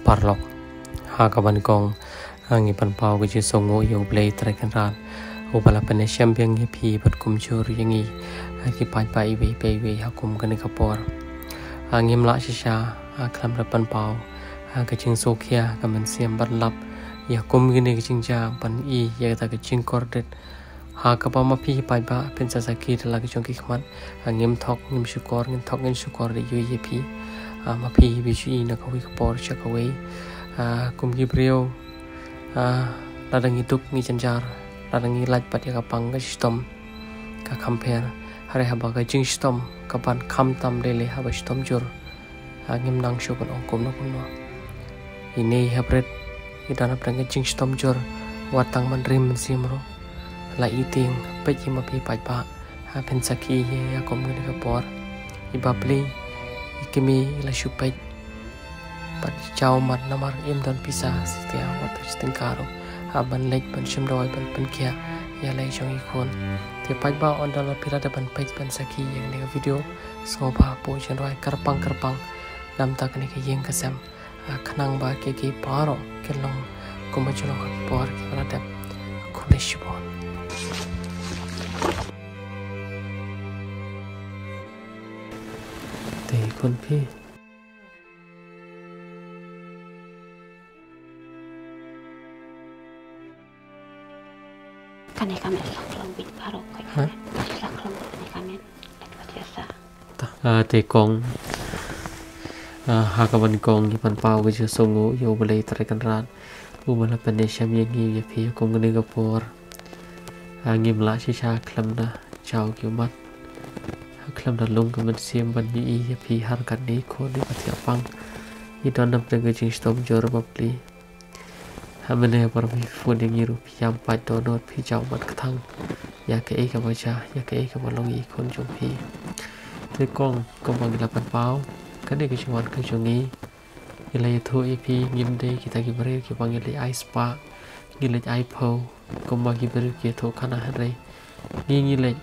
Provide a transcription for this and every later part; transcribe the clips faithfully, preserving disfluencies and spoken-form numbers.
Paralok, ha kaba nyngkong, ah, ngi pynpaw ka jingsngewnguh ïa U Blei Trai Kynrad, uba la pynïashem biang ïa phi bad kumjuh ïa ngi, ah, ki paidbah iwei pa iwei ha kum kane ka por. Ah, ngim lah shisha, ah, khlem da pynpaw, ah, ka jingsngewkhia, ka mynsiem ban lap ïa kum kine ki jingjia, ban ïohi ïa kata ka jingkordit, ha kaba ma phi paidbah phin sa sakhi da la ka jong ki khmat. Ah, ngim thok ngim shukor, ngim thok ngim shukor da ïohi ïa phi. Ah, ma phi phi shu ïohi na kawei ka por sha kawei. Ah, kum ki briew, ah, lada ngi duk ngi jynjar, lada ngi lait pat ïa ka pang ka shitom, ka kham pher. Hynrei haba ka jingshitom ka ban kham tam lei lei haba shitom jur, ah, ngim nang shuh ban ong kumno kumno. Ine i hapdeng, i don hapdeng ka jingshitom jur, wat tang ban rim mynsiem ruh. La i tieng, peit ïa ma phi paidbah, ah, phin sakhi ïa, ïa kum kane ka por. I bapli, i kmie, i la shu peit. Bad i jaw mat namar im don pisa, shisha wat shi tyngka ruh, ah, ban leit ban shim dawai ban pynkhiah ïa la i jong i khun. Te paidbah, ynda la phi la dep ban peit ban sakhi ïa kane ka video, sngewbha buh jingrwai kyrpang kyrpang na bynta kane ka ïing ka sem, ah, khnang ba ki, ki baroh kin long kumba ju long ha ki por kiba la dep. Khublei shibun. Te khun phi. Kane ka met sa khlong bit baroh ka. Ha? Sa khlong bit kane ka met. Kat ka sa. Ta, ah, te kong. Ah, ha kaba nyngkong ngi pynpaw ka jingsngewnguh ïa U Blei Trai Kynrad, uba la pynïashem ïa ngi ïa phi ha kum kane ka por. Ah, ngim lah shisha khlem da jaw ki ummat, khlem da lung ka mynsiem ban ïohi ïa phi ha ryngkat ine i khun iba thiah pang. I don hapdeng ka jingshitom jur bapli. Ha mynne por phi phone ïa ngi ruh phi ïam pat dohnud, phi jaw mat kthang ïa kaei kaba jia, ïa kaei kaba long ïa i khun jong phi. Te kong, kumba ngi la pynpaw, kane ka jingwan ka jong ngi, ngi la ïathuh ïa phi, ngim dei kita ki briew kiba ngi leit ai spah, ngi leit ai phew kumba ki briew ki ïathuh khana, hynrei ngi, ngi leit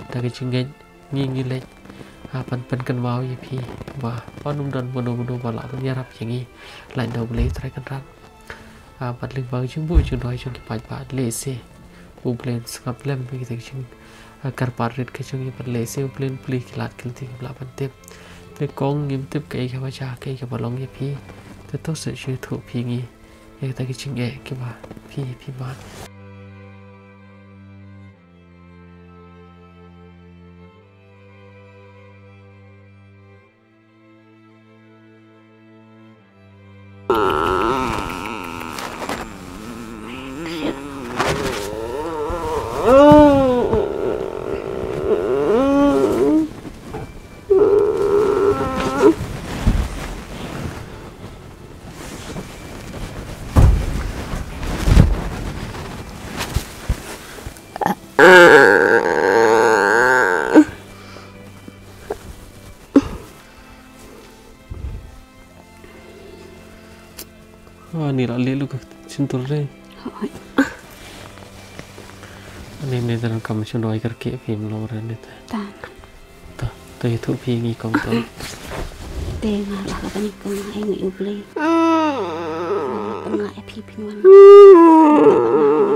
da ka jingngeit, ngi, ngi leit, ah, ban pynkynmaw ïa phi ba, ba ym don mano mano ba lah ban ïarap ïa ngi lait na U Blei Trai Kynrad. Ah, bad lyngba ka jingbuh jingduwai jong ki paidbah, lehse U Blei un sngap lem ïa kita ki jing, ah, kyrpad rit ka jong ngi, bad lehse U Blei un plie ki lad ki lynti, ngim lah ban tip. Te kong, ngim tip kaei kaba jia, kaei kaba long ïa phi. Te to shu ïathuh phi ïa ngi ïa kita ki jingeh kiba phi, phi mad. Ani la leh lut ka chintur re. Hooid. Ani ne, te nang kam shim dawai kyrkieh, phim long re ne te. Ta. Ta, ta ïathuh phi ïa ngi kong to. Te nga la ka bani kong, ai ngi U Blei. Nga pynlait ïa phi phin wan.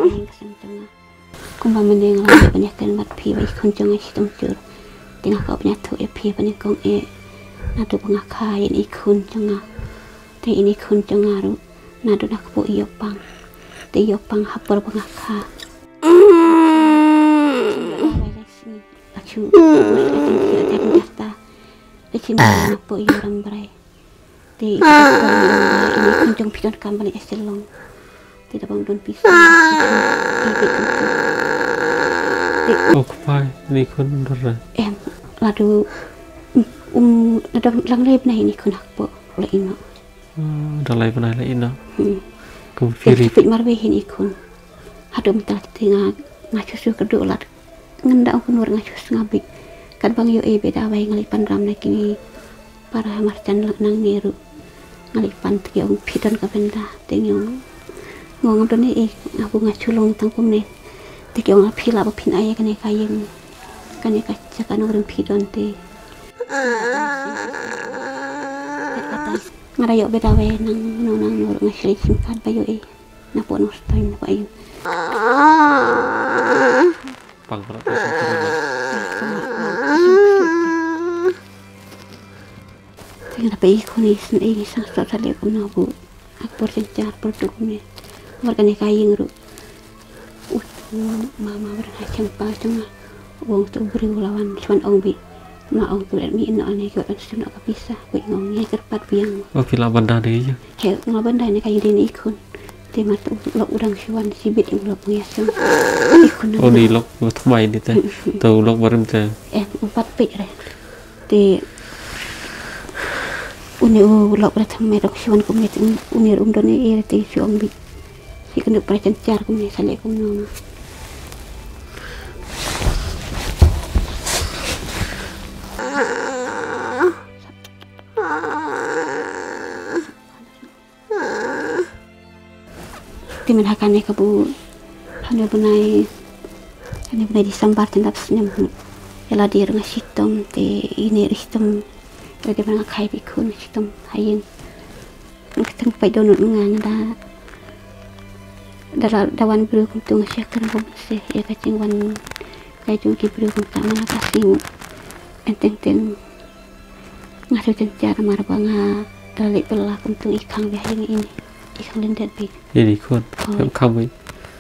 Ai ngi ka sem jong nga. Kumba mynne nga la ban ïakren bad phi ba i khun jong nga i shitom jur. Te nga kwah ban ïathuh ïa phi ba nyngkong eh, naduh ba nga kha ïa ine i khun jong nga, te ine i khun jong nga ruh naduh na kpoh i ïoh pang. Te i ïoh pang ha por ba nga kha. Ka shu, ka shu, ka shu, ka shu, ka shu, Te ine i khun jong phi donkam ban leit sha Shillong. Te da bang don pisa. Te o kpa, ine i khun dor. Em, lada um, lada lang lai bnai ine i khun ha kpoh la ïehnoh. Ah, da lai bnai la ïehnoh. Hmm. Kum phi ri. Te phi marwei hi ine i khun. Haduh mynta te nga, nga shu shu kyrduh lad. Ngan da ong kumno ruh nga shu sngewbha beit. Katba nga ïohi ba i dawai nga leit pan ram na kine para marjan, nangne ruh nga leit pan, te ki ong phi don ka bynta. Te nga ong, nga ong ngam don ei ei, nga buh nga shu long tang kumne. Te ki ong phi lah ba phin ai ïa kane ka ïing, kane ka jaka nongrim phi don te. Nga da ïoh bad dawai nang no nang no ruh nga shlei sim kat ba ïoh i. Na pok nong stoin na ba ïoh. Pang pang pang pang. Te nga da peit i khun i sngewsih i sang sot sa leh kumno bu. Ak por chen char por tu kumne. War kane ka ïing ruh. Ut mama war ha chem pa chang. Wong tu briew lawan chuan ong bi. Ma ong tu mi no ane ko kan sum no ka pisa. Ko ngong ngi kyrpad biang. O phi lah ban da dei ïa. He nga ban da ne ka ïing dei ne i khun. Te ma tu lok u dang shuan sibit im lok ngi asem. I khun. O ni lok ba thymmai ni te. Tu lok barim te. Eh, u pat peit re. Te une u lok re thymmai rok shuan kumne te une um don e te shu ong bi. Shi kyndup para chan char kumne sa leh kumno ma. Te mynta ha kane ka bu hane bnai hane bnai December te dap snem. Ïa la dei nga shitom te ine ri shitom. Ïa la dei nga khai bi khun shitom ha ïing. Nga tang pai don nga nga da da la da wan bru kum tu nga shek kan bom se ïa ka ching wan kai jong ki bru kum ta nga ka sing. Enteng teng. Nga shu chen chen namar ba nga da leit bylla kumtu i khang bha ïa ngi ini. I khang lyndet bha. Ini khun. Kham kham bha.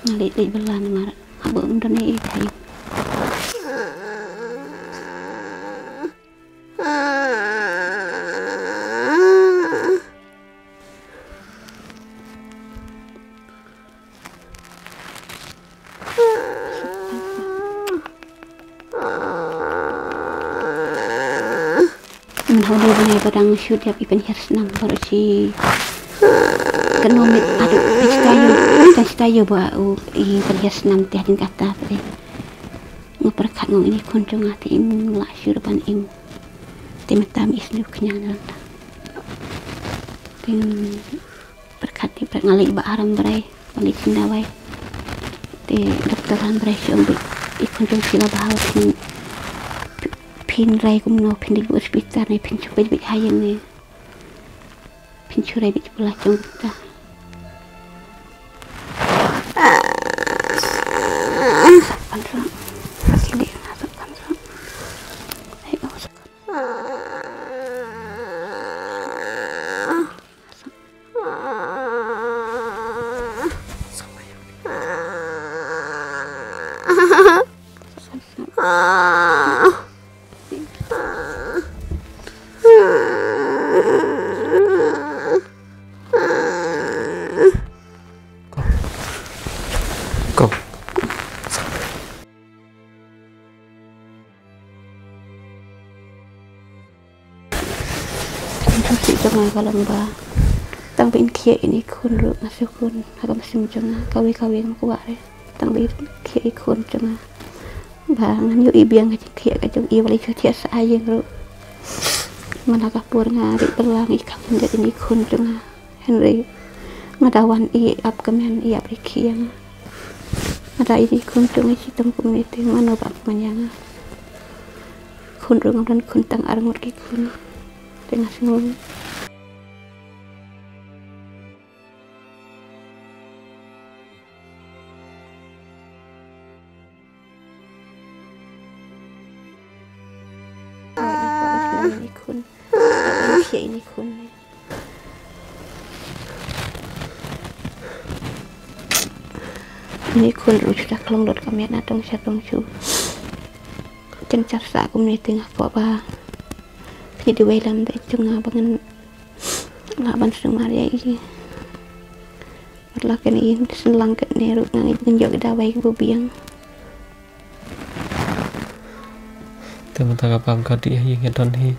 Nga leit leit bylla namar haba um don i thai. Mynhau dei ba ngai ba dang shu dep i pynhiar snam baroh shi. Kano mit aduh pynshtai ïa, pynshtai ïa ba u i pynhiar snam te hadien kata te. Nga pyrkhat ngong ini khun jong nga te im lah shu ban im. Te mynta mi snu kñia na. Te pyrkhat te pyrkhat nga leit ba aram brai. Ba leit sing dawai. Te doktor han brai shu ong beit i khun jong phi la bha phin phin rai kumno phin leit ba hospital ne phin shu peit beit ha ïing ne. Phin shu rai beit ba la jong ta. Ko. Ka mynsiem jong nga ka long ba tang ba in khie ïa i khun ruh nga shu khun ha ka mynsiem jong nga kawei kawei nga kwah re tang ba in khie ïa i khun jong nga ba ngan ïohi biang ka jingkhie ka jong i ba la shu thiah sa ïing ruh. Man la ka por nga ri bylla nga i khang hynrei i khun jong nga. Hynrei nga da wan i ap kmen i ap rikhi ïa nga. Nga da i khun jong i shitom kumne te mano ba kmen ïa nga. Khun ruh ngam don khun tang ar ngut ki khun. Te nga sngew. Ini khun. Ini khun. Ini khun ruh shu da khlong dot ka miat na tong sha tong shu. Chen char sa kumne te nga kwah ba phi duwai lem bad jong nga ba ngan lah ban sumar ïa i. Wat la kane i sngewlang katne ruh nga ngeit ngan ïoh ki dawai kiba biang. Te mynta ka bam ka dih ha ïing ka don hi.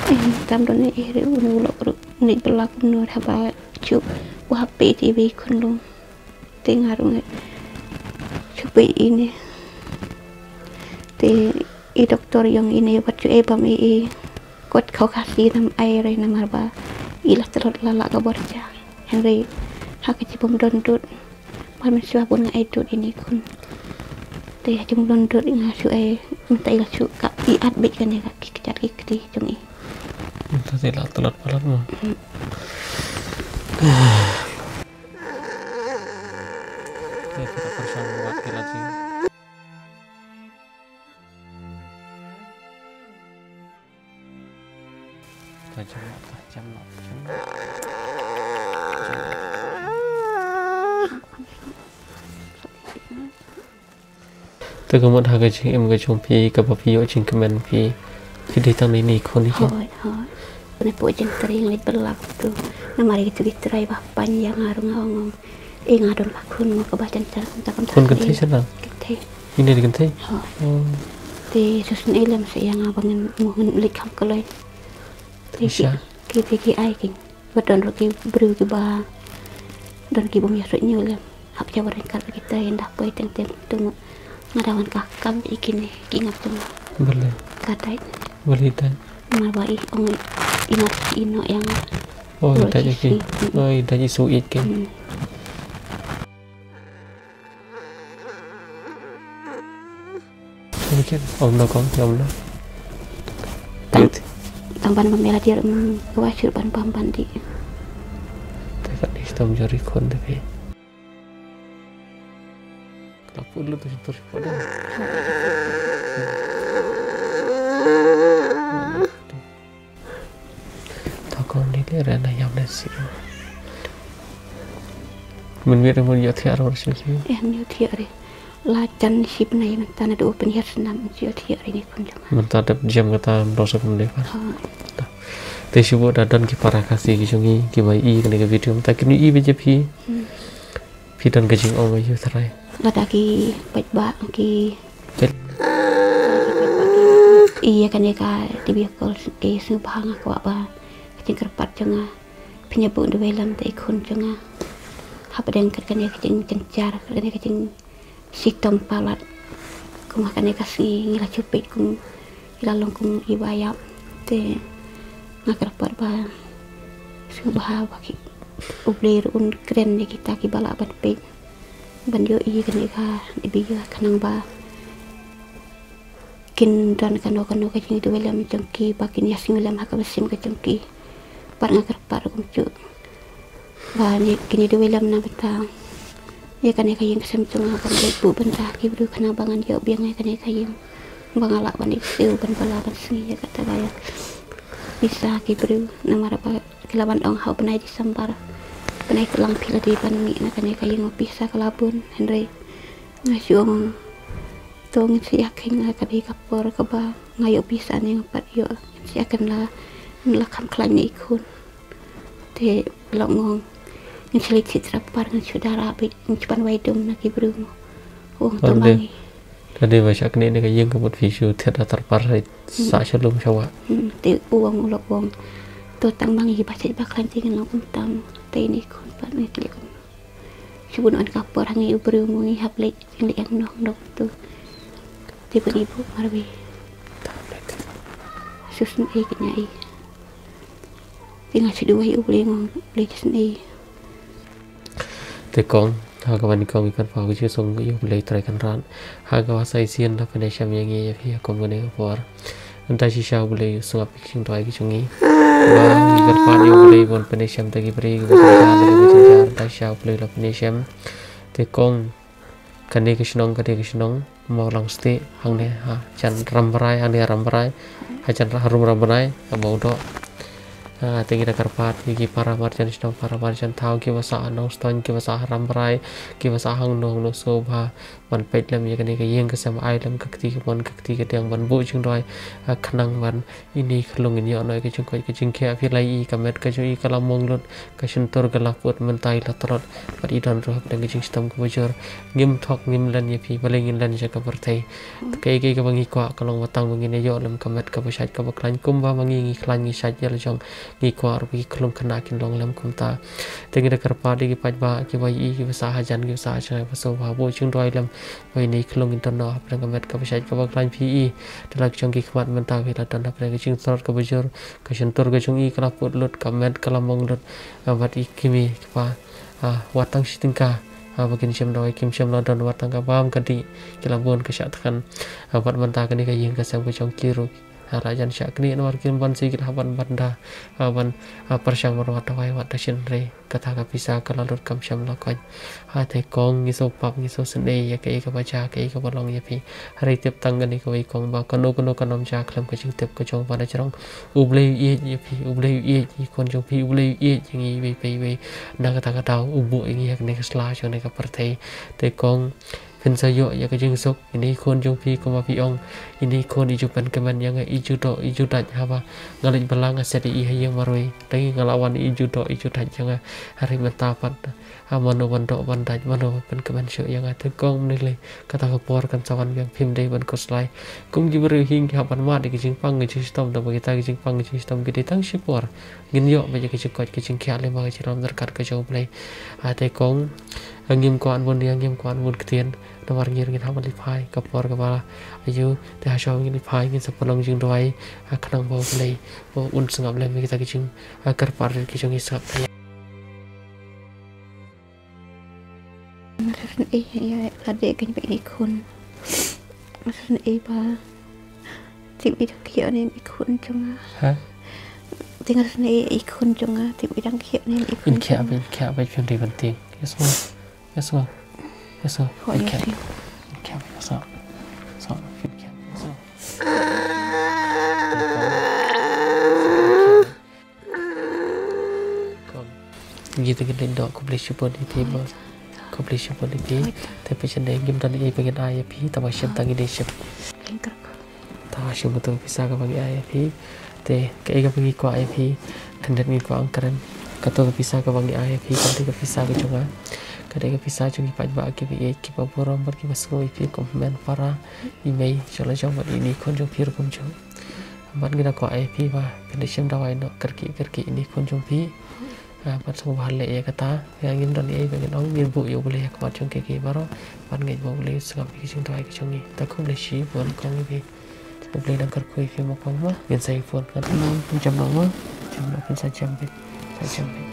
Eh, tam don hi ruh une u lok ruh ngeit ba la kumno haba shu u hape te i wei khun lum. Te nga ruh nga shu peit ine. Te i doktor ïong ine wat shu ei bam ei ei. Kot khaw Khasi nam ai re namar ba i la tlot la la ka bor ja. Hynrei ha ka jingpom don dud. Mar mynshuwa bun nga ai dud ine khun. Te ha jingpom don dud nga shu ai mynta i la shu ka i at beit kane ka ki kjat ki kti jong i. Mynta te la tlot palat mo. Hmm. Te kita pyrshang buat ki lad sini. Tajam, tajam, tajam. Te ka mut ha ka jingim ka jong phi kaba phi ïoh jingkmen phi, phi dei tang ine i khun hi. Hooid, hooid. Ngan poi jingtrei ngan leit bylla tu. Namar ïa kitu ki trai ba pan ïa nga ruh nga ong ong. Ïa nga don la khun mo kaba jan jan kumta kumta. Khun kynthei sha nang? Kynthei. Ine dei kynthei? Hooid. Oh. Te shisien ei lem sa ïa nga ba ngan mo ngan leit kham kloi. Te ki, ki te ki ai ki. Ba don ruh ki briew kiba don ki bym ïa suk ñiew lem. Hap ïa ba ryngkat bad kita ynda poi teng teng tu nga da wan ka kam ïa kine ki ngap tu. Balei? Ka dait. Balei dait? Namar ba i ong i ngap ki ïehnoh ïa nga. Oh, i dait ïa ki. Oh, i dait i su ïeit ki. Hmm. Ong no kong, ong no. Tang, tang ban ban mela dir, mm, wa sir ban ban ban di. Te ka ni stom jori khun de phi. Ka pun lu tu tur pada. To kong ni le rena yam ne si. Min wir mun yo thiar war si si. Eh, ni thiar re. La jan sip na i mynta na do open yar snam si yo thiar re ni kun jong. Mynta dep jam kata bro sa kun le pa. Ha. Te shu bo da don ki para Khasi ki jong i ki bai i kane ka video mynta ki ni i be je phi. Hmm. Phi don ka jingong aïu tharai? Lada ki paidbah ki peit ïa kane ka video call, ki sngewbha nga kwah ba ka jingkyrpad jong nga phin ïa buh duwai lem ïa i khun jong nga. Hapdeng kat kane ka jingjynjar, kat kane ka jingshitom palat. Kum ha kane ka sngi ngi la shu peit kum i la long kum i ba ïap. Te nga kyrpad ba sngewbha ba ki U Blei ruh un kren ïa kita kiba lah ban peit ban ïohi kane ka dei ba ïa khnang ba kin don kano kano ka jingïadei lem jong ki ba kin ïasngewlem ha ka mynsiem ka jong ki. Pat nga kyrpad ruh kumjuh ba kin ïadei lem na bynta ïa kane ka ïing ka sem jong nga ban leit buh bynta ki briew khnang ba ngan ïoh biang ïa kane ka ïing ba nga lah ban ïoh ban bylla ban sngi ïa kata ka ïa pisa ki briew namar ba ki la ban ong ha u bnai December. Bnai Kynlang phi la dei ban mih na kane ka ïing pisa ka la bun hynrei nga shu ong to ngin sa ïa kheiñ la ka dei ka por kaba nga ïoh pisa ne nga pat ïoh ngin sa ïa kheiñ la, la kham khlaiñ ne i khun. Te la ong ngin sa leit sha trapar ngin shu dara beit ngin shu pan wai dum na ki briew mo. Ong to ma ngi. Ka dei ba shah kane ne ka ïing ka mut phi shu thied ha trapar sa sha lum sha wah. Te u ong u lok u ong to tang ma ngi ba shet ba khlaiñ te ngin long kumta mo. Te ine i khun pat ne te kum shu bun wan ka por ha ngi u briew mo ngi hap leit ngi leit ang noh noh tu. Te ba ngi buh marwei. Shu sngewsih ki ña i. Te nga shu duwai U Blei ngong U Blei ki sngewsih. Te kong ha kaba nyngkong ngi kyrpad ka jingsngew U Blei Trai Kynrad ha kaba sa shisien la pynïashem ïa ngi ïa phi ha kum kane ka por. Nangta shisha U Blei u sngap ïa ki jingduwai ki jong ngi. Ba ngi kyrpad ïa U Blei ban pynïashem ïa ki briew kiba jynjar kiba jynjar nangta shisha U Blei la pynïashem. Te kong kane ka shnong kane ka shnong Mawlangstieh hangne ha jan Rambrai hangne ha Rambrai ha jan Harum Rambrai ha Mawdoh. Te ngi da kyrpad ïa ki para marjan shnong para marjan thaw kiba sah ha Nongstoiñ kiba sah ha Rambrai kiba sah hangno hangno sngewbha ban peit lem ïa kane ka ïing ka sem ai lem ka kti ka mon ka kti ka diang ban buh jingduwai khnang ban ine i khlung in ïoh noh ïa ka jingkoit ka jingkhiah phi la ïohi ka met ka jong i ka la mong lut ka shyntur ka la put mynta i la tlot bad i don ruh hapdeng ka jingshitom kaba jur. Ngim thok ngim len ïa phi balei ngin len sha ka pyrthei. Kaei kaei kaba ngi kwah ka long ba tang ba ngin ïoh lem ka met kaba shait kaba khlaiñ kumba ma ngi ngi khlaiñ ngi shait ïa la jong ngi kwah ruh ba ki khlum khynnah kin long lem kumta. Te ngi da kyrpad ïa ki paidbah kiba ïohi kiba sah hajan kiba sah ha shnong ba sngewbha buh jingduwai lem ba ine i khlung in don noh hapdeng ka met kaba shait kaba khlaiñ phi i. Te la ka jong ki khmat mynta phi la don hapdeng ka jingtlot kaba jur ka shyntur ka jong i ka la put lut ka met ka la mong lut. Bad i kmie kpa wat tang shi tyngka ba kin shem dawai kim shem la don wat tang ka bam ka dih ki la bun ka shah thngan. Bad mynta kane ka ïing ka sem ka jong ki ruh Ha la jan shah knieh namar kim ban sngewsih haban ban da, haban, ha, pyrshang ban wad dawai wad dashin re. Kata ka pisa ka la lut kam shym la koit. Ha te kong ngi sngewpap ngi sngewsynei ïa kaei kaba jia kaei kaba long ïa phi. Hynrei tip tang kane kawei kong ba kano kano kan ym jia khlem ka jingtip ka jong u ba na jrong. U Blei u ïeit ïa phi, U Blei u ïeit ïa i khun jong phi, U Blei u ïeit ïa ngi iwei pa iwei. Na kata ka daw u buh ïa ngi ha kane ka sla jong kane ka pyrthei. Te kong phin sa ïoh ïa ka jingsuk. Ine i khun jong phi kumba phi ong, ine i khun i ju pynkmen ïa nga, i ju doh i ju dait haba nga leit bylla nga set ïa i ha ïing marwei. Te nga la wan i ju doh i ju dait ïa nga. Hynrei mynta pat, ha, mano ban doh ban dait, mano ban pynkmen shuh ïa nga. Te kong mynne lei kata ka por kan sa wan biang, phim dei ban khuslai. Kum ki briew hi ngi hap ban mad ïa ki jingpang ki jingshitom, tangba kita ki jingpang ki jingshitom ki dei tang shipor. Ngin ïoh beit ïa ka jingkoit ka jingkhiah lyngba ka jinglong ryngkat ka jong U Blei. Ha te kong, ha ngim kwah bun ïa ngim kwah bun ktien. Namar ngi ruh ngin hap ban leit phai ka por kaba aiu, te ha shwa ngin leit phai ngin sa pynlong jingduwai, ha, khnang ba U Blei un sngap lem ïa kita ki jing, ha, kyrpad ki jong ngi sngap ïa. Nga sngewsynei ïa lade kane ba i khun. Nga sngewsynei ba tip i dang khia ne em i khun jong nga. Ha? Te nga sngewsynei i khun jong nga tip i dang khia ne em i khun. In khia ba in khia ba phim dei ban tieng. Yes ma. Yes ma. Yes ma. Ho, in khia. Yes. In khia ba yes ma. So, in khia. Yes ma. Ngi te ngi leit doh, khublei shibun ïa phi ma. Khublei shibun ïa phi. Te phi sngewsynei ngim don ei ba ngin ai ïa phi, tangba shim tang ïa ngi shim. Tangba shim kato ka pisa kaba ngi ai ïa phi. Te kaei kaba ngi kwah ïa phi, khyndiat ngi kwah ong kren. Kato ka pisa kaba ngi ai ïa phi kam dei ka pisa ka jong nga. Ka dei ka pisa jong ki paidbah kiba ïeit kiba burom bad kiba sngew ïa phi kum hynmen para, i mei jong la jong bad ine i khun jong phi ruh kumjuh. Bad ngi da kwah ïa phi ba phin da shim dawai noh kyrkieh kyrkieh ine i khun jong phi. Ah, bad sngewbha leh ïa kata, ïa ngim don ei ba ngin ong, ngin buh ïa U Blei ha khmat jong kiei kiei baroh. Bad ngeit ba U Blei u sngap ïa ki jingduwai ki jong ngi. Te khublei shibun kong ïa phi. U Blei un kyrkhu ïa phi ma kong ma. Ngin sa ïa phone. Kan ym jem noh ma. Jem noh, phin sa jem beit. Sa jem beit.